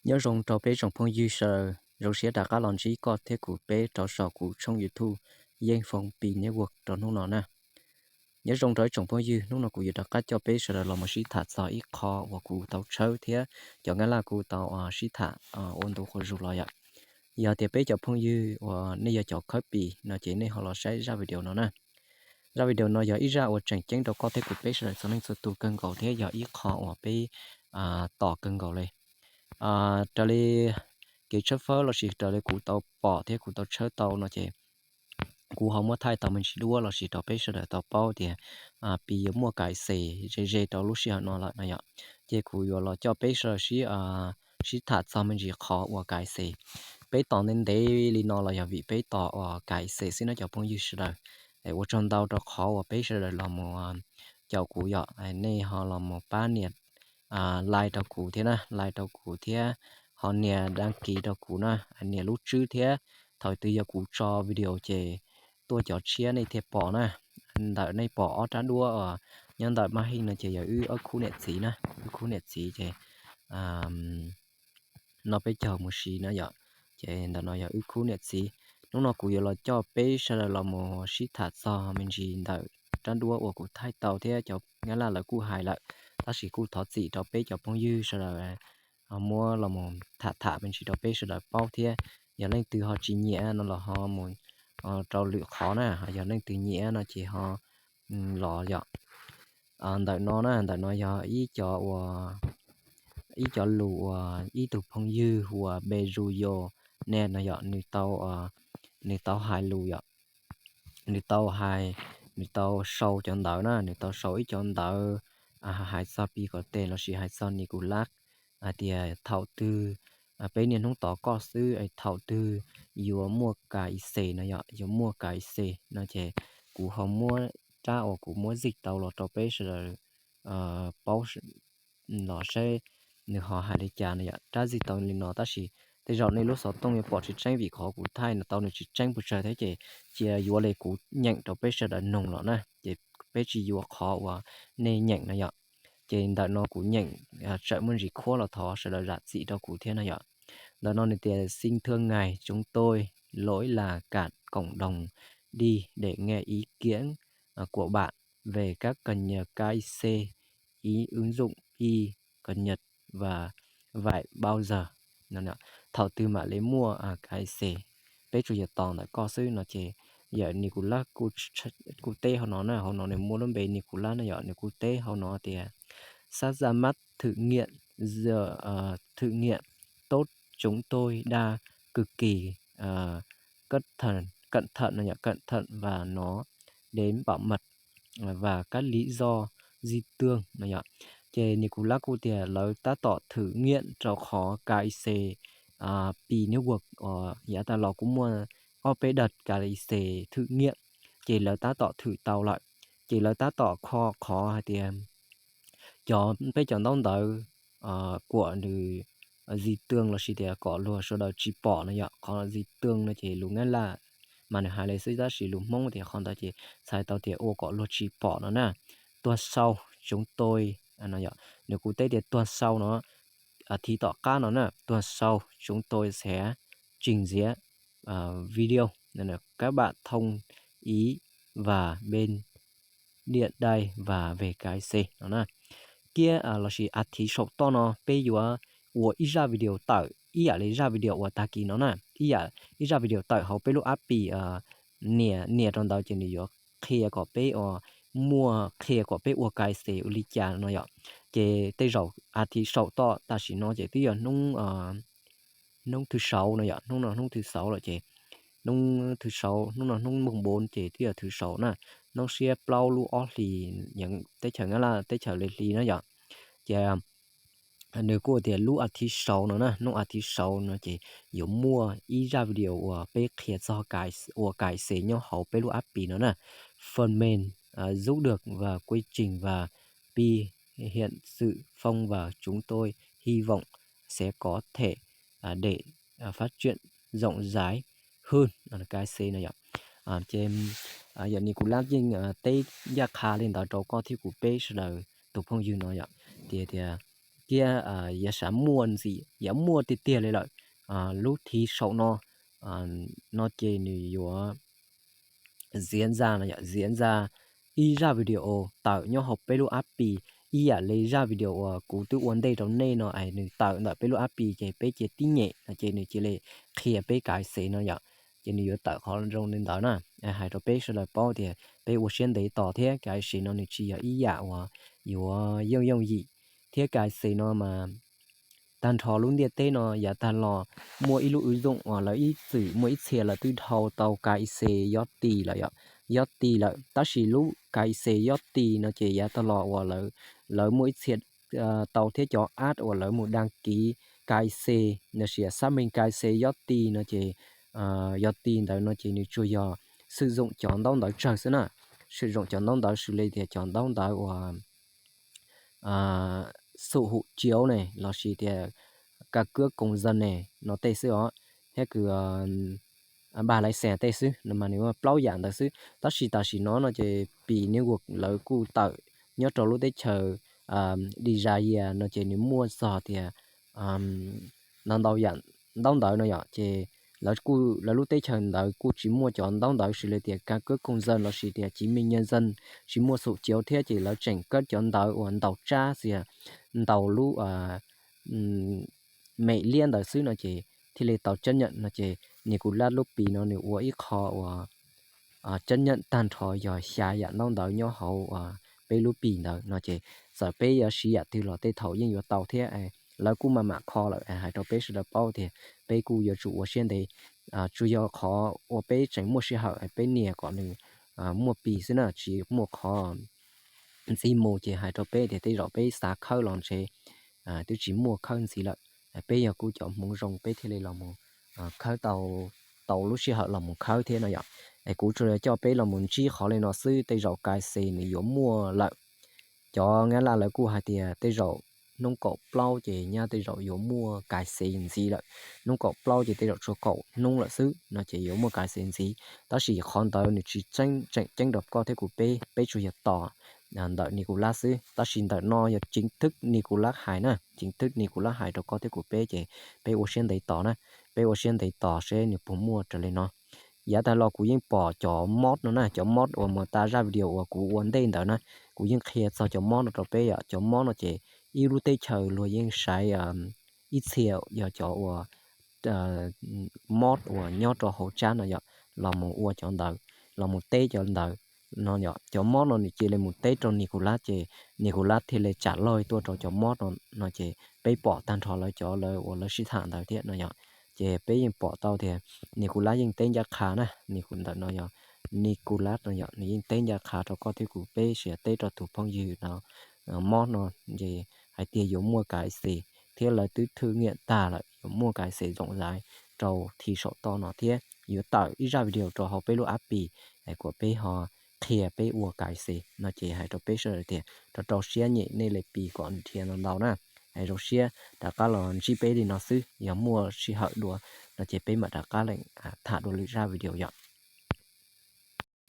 Nyob zoo rau peb tsoom phooj ywg sawv daws, zoo siab rov qab los ntsib koj thiab kuv peb rau saum kuv tshooj YouTube Yeej Foom Pi Network rau hnub no na. Nyob zoo rau ib tsoom phooj ywg, hnub no kuv yuav rov qab coj peb sawv daws los mus sib tham txog ib qho uas kuv tau tshawb thiab cov Nyab Laj kuj tau sib tham ua ntu zus los yom. Yog tias peb cov phooj ywg uas nej yog cov khawb Pi no ces nej ho los saib zaj video no na. Zaj video no yog ib zaj uas tseem ceeb rau koj thiab kuv peb sawv daws txhua leej txhua tus kawg nkaus thiab yog ib qho uas peb tos kawg nkaus li. Raws li kev tshawb fawb lossis raws li kuv tau pom thiab kuv tau tshawb tau no ces kuv ho muab thaij tau me ntsis duab lossis rau peb sawv daws tau paub tias Pi yuav muaj cai xes ze ze rau lub sij hawm no lawm no yom. Ces kuv yuav los coj peb sawv daws sib sib tham txog me ntsis qhov uas cai xes. Peb tos ntev ntev li no los yog vim peb tos uas cai xes xwb na cov phooj ywg sawv daws. Ua tsaug ntau rau qhov uas peb sawv daws los mus caum kuv yom, nej ho los mus pab nias like rau kuv thiab na, like rau kuv thiab ho nias đăng ký rau kuv na, nias lub tswb thiab thaum twg yog kuv tso video ces tuaj cov tshiab nej thiaj pom na. Ntawm nej pom ob rab duab nyob ntawm maj heej no ces yog wb ob khub niam txiv na, wb khub niam txiv ces no peb caug mus si na yom. Ces ntawm no yog wb khub niam txiv. Hnub no kuv yuav los coj peb sawv daws los mus sib tham txog me ntsis ntawm rab duab uas kuv thaij tau thiab cov Nyab Laj lawv kuj hais lawm, tab sis kuj thov txim rau peb cov phooj ywg sawv daws muab los mus tham tham me ntsis rau peb sawv daws paub thiab. Yog leej twg ho tsis nyiam no los ho mus rau lwm qhov na, yog leej twg nyiam no ces ho los yom. Ntawm no na, ntawm no yog ib co ua ib co lus uas ib tug phooj ywg hu ua Npe Zus Yos Nes no yom, nws tau nws tau hais lus yom. Nws tau hais, nws tau sau cov ntawv na, nws tau sau ib co ntawv hais txog Pi Kom Tes lossis hais txog Nikulab hais tias thaum twg, peb niaj hnub tos koj xwb, thaum twg yuav muaj cai xes no yom, yuav muaj cai xes no ces kuv ho muab rab uas kuv muab zik tau los rau peb sawv daws paub los saib nws ho hais li cas no yom. Rab zik tau li no tab sis tej zaum nej lub xov tooj yuav pom tsis tseeb vim qhov kuv thaij no tau nws tsis tseeb pes tsawg thiab ces cia yuav li kuv nyeem rau peb sawv daws noog los na, ces peb tsis yuav qhov uas nej nyeem no yom. Ces ntawm no kuv nyeem txawm muaj ntsis khuab los thov sawv daws zam txim rau kuv thiab no yom. Ntawm no nws tias: Xin thưa ngài, chúng tôi lỗi là cả cộng đồng đi để nghe ý kiến của bạn về các cập nhật cai xê, ý ứng dụng Pi cập nhật và vậy bao giờ. Thaum twg mam li muaj cai xê, peb tsuas yog tos ntawm koj xwb no ces yawm Nikulab kuj teb hauv no na, hauv no nws muaj lub npe Nikulab na yom, nws kuj teb hauv no tias: Sắp ra mắt thử nghiệm, giờ thử nghiệm tốt chúng tôi đã cực kỳ cẩn thận, cẩn thận no yom, cẩn thận và nó đến bảo mật và các lý do di tương no yom. Ces Nikulab kuj tias lawv tab tom thử nghiệm rau qhov cai xê Pi Network uas yav tas los kuj muaj ob peb đợt cai xê thử nghiệm, ces lawv tab tom thử tau lawm, ces lawv tab tom kho qhov hais tias cov, peb cov ntaub ntawv kuam nws di tương lossis tias kom luag sawv daws tsis pom no yom. Qhov di tương no ces lus Nyab Laj mas nws hais li xwb tab sis lus Hmoob tias qhov ntawd ces txhais tau tias ua kom luag tsis pom no na. Tuag sau chúng tôi no yom, nws kuj teb tias tuag sau no, thiv tom qab no na, tuag sau chúng tôi sẽ trình diễn video các bạn thông ý và bên điện đây và về cai xê no na. Kiab lossis a thiv saum toj no peb yuav ua ib zaj video tawm ib yam li zaj video uas tag kis no na, ib yam ib zaj video tawm hauv peb lub app Pi, nias nias rau ntawd ces nws yuav qhia kom peb ua, muaj qhia kom peb ua cai xê ua li cas no yom. Ces tej zaum a thiv saum toj tam sim no ces twb yog hnub hnub thứ sáu no yom, hnub no hnub thứ sáu lawm ces hnub thứ sáu, hnub no hnub mùng bốn ces twb yog thứ sáu na, hnub xiab plaub lub ob hlis, teb chaws Nyab Laj teb chaws li hli na yom. Ces nws kuj tias lub a thiv sáu no na, hnub a thiv sáu no ces yuav muaj ib zaj video uas peb qhia txog ua cai xê nyob hauv peb lub app Pi no na. Phần mềm giúp được và quy trình và Pi hiện sự phong và chúng tôi hy vọng sẽ có thể để phát triển rộng rãi hơn cai xê no yom. Ces yawm Nikulab yeej teb ncaj qha li ntawd rau koj thiab kuv peb sawv daws tus phooj ywg no yom, tias tias thiab yav sav muaj ntxiv, yav muaj tiag tiag li lawm. Lub thiv saum no, no ces nws yuav ziav ntxa no yom, ziav ntxa ib zaj video tawm nyob hauv peb lub app Pi, ib yam li zaj video uas kuv twb ua ntej rau nej no es nws tawm ntawm peb lub app Pi ces peb cia tib nyem no ces nws cia li qhia peb cài xe no yom. Ces nws yuav tawm qhov zoo li ntawd na. Hais rau peb sawv daws paub tias peb ua siab ntev tos thiab, cài xe no nws tsis yog ib yam uas yuav yooj yooj yim. Thiab cài xe no mas tag nrho lub ntiaj teb no yav tag los muaj ib lub ứng dụng uas lawv ib txwm muaj ib txhia lawv twb dhau tau cài xe Yoti lawm yom, Yoti lawm. Tab sis lub cài xe Yoti no ces yav tag los uas lawv muaj ib txhia tau thiab cov app uas lawv mus đăng ký cài xe, no sis xác minh cài xe Yoti no ces Yoti ntawd no ces nws tsuas yog sử dụng cov ntaub ntawv tsawg xwb na. Sử dụng cov ntaub ntawv xws li tias cov ntaub ntawv uas xu hụ chiếu ne lossis tias căn cước công dân ne no tej xwb os, thiab kws ba lái xe tej xwb no mas nws muaj plaub yam ntawd xwb. Tab sis tam sim no no ces Pi Network lawv kuj tawm nyob rau lub teb chaws Đài Loan no ces nws muaj txog tias ntau ntau yam ntaub ntawv no yom, ces lawv lub teb chaws ntawd kuj tsis muaj cov ntaub ntawv xws li tias căn cước công dân lossis tias chứng minh nhân dân, tsis muaj xu hụ chiếu thiab ces lawv tseem kab cov ntawv uas ntaus tsab xias ntaus lub mem liab ntawd xwb no ces thiaj li tau chấp nhận no ces Nicolas lub Pi no nws ua ib qho uas chấp nhận tag nrho yog xya yam ntaub ntawv nyob hauv peb lub Pi ntawd no ces txawm peb yuav siv yam twg los tej thaum yeej yuav tau thiab. Lawv kuj maj mam kho lawm, hais rau peb sawv daws paub tias peb kuj yuav tsum ua siab ntev. Tsuas yog qhov uas peb tseem muaj sij hawm peb nias kom nws muaj Pi xwb na, tsis muaj qhov ntxiv mus ces hais rau peb tias tej zaum peb xav khawb los ntshe twb tsis muaj khawb ntxiv lawm. Peb yog kuj cov hmoov zoo peb thiaj li los mus khawb tau, tau lub sij hawm los mus khawb thiab no yom. Es kuv tsuas coj peb los mus ntsib qhov li no xwb, tej zaum cài xe nws yuav muaj lawm. Cov Nyab Laj lawv kuj hais tias tej zaum hnub kaum plaub ces nyab tej zaum yuav muaj cài xe ntxiv lawm. Hnub kaum plaub ces tej zaum tsuas kaum hnub lawm xwb no ces yuav muaj cài xe ntxiv. Tab sis qhov ntawd nws tsis tseem ceeb rau koj thiab kuv peb, peb tsuas yog tos ntawm Nicolas xwb. Tab sis ntawm no yog chính thức Nicolas hais na, chính thức Nicolas hais rau koj thiab kuv peb ces peb ua siab ntev tos na. Peb ua siab ntev tos seb nws puas muaj raws li no. Yav tag los kuv yeej pom cov mod no na, cov mod uas mus tas zaj video uas kuv ua ntej ntawd na, kuv yeej qhia txog cov mod no rau peb yom. Cov mod no ces ib lub teb chaws luag yeej saib ib txhia yog cov uas mod uas nyob rau hauv tsab no yom, los mus ua cov ntawd, los mus teb cov ntawd no yom. Cov mod no nws cia li mus teb rau Nicolas ces Nicolas thiaj li tsam loj tuaj rau cov mod no, no ces peb pom tag nrho lawv cov lawv uas lawv sib tham ntawd thiab no yom. Ces peb yeej pom tau tias Nicolas yeej teb ncaj qha na, Nicolas ntawm no yog Nicolas no yom, nws yeej teb ncaj qha rau koj thiab kuv peb, sis teb rau tus phooj ywg no, mod no ces hais tias yuav muaj cài xe thiab lawv twb thử nghiệm tag lawm, yuav muaj cài xe rộng rãi rau thiv saum toj no thiab yuav tawm ib zaj video rau hauv peb lub app Pi kom peb ho qhia peb ua cài xe no ces hais rau peb sawv daws tias rau rau siab nyem nej li Pi kom nrhiav ntau ntau na. Hais zoo siab rov qab los ntsib peb li no xwb, yog muaj sij hawm dua no ces peb mam rov qab lees tham dua lwm zaj video yom.